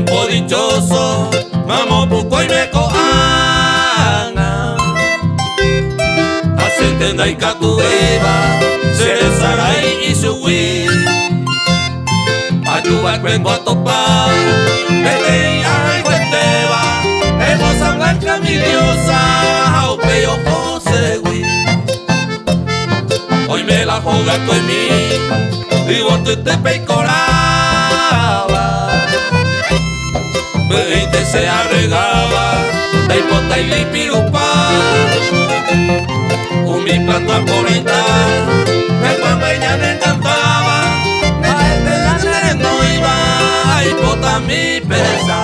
Tiempo dichoso, mamo pukõime ko'ág̃a. Hasẽnte ndaikatuvéiva che resarái ichugui. Aju va'ekue mbotopa peteĩ ahayhuetéva, hermosa blanca mi diosa ha upéi oho chehegui. Oime la hóga kuemi yvotyty peikoráva. Py'ỹinte che arregáva ndaipotái lipirupa. Umi planta porãita hekuãme ñanenkantáva, ha'ete la nerenóiva aipotami pehecha.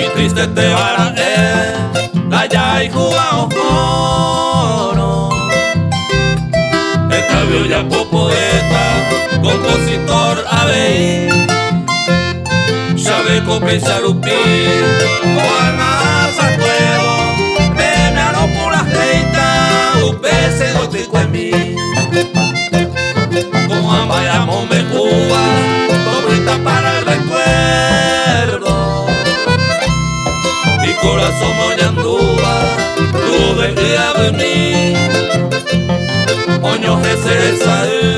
Itristetéva ra'e la jahayhúva ohórõ. Hetave ojapo poeta, compositor avei. Chaveko péicha rupi ko'ág̃a asakuévo peẽme aropurahéita upe che gotykuemi. Ko'ã mba'e amombe'úva topyta para el recuerdo. Ikorasõme oñandúva tuve y'avymi oñohẽ che resay.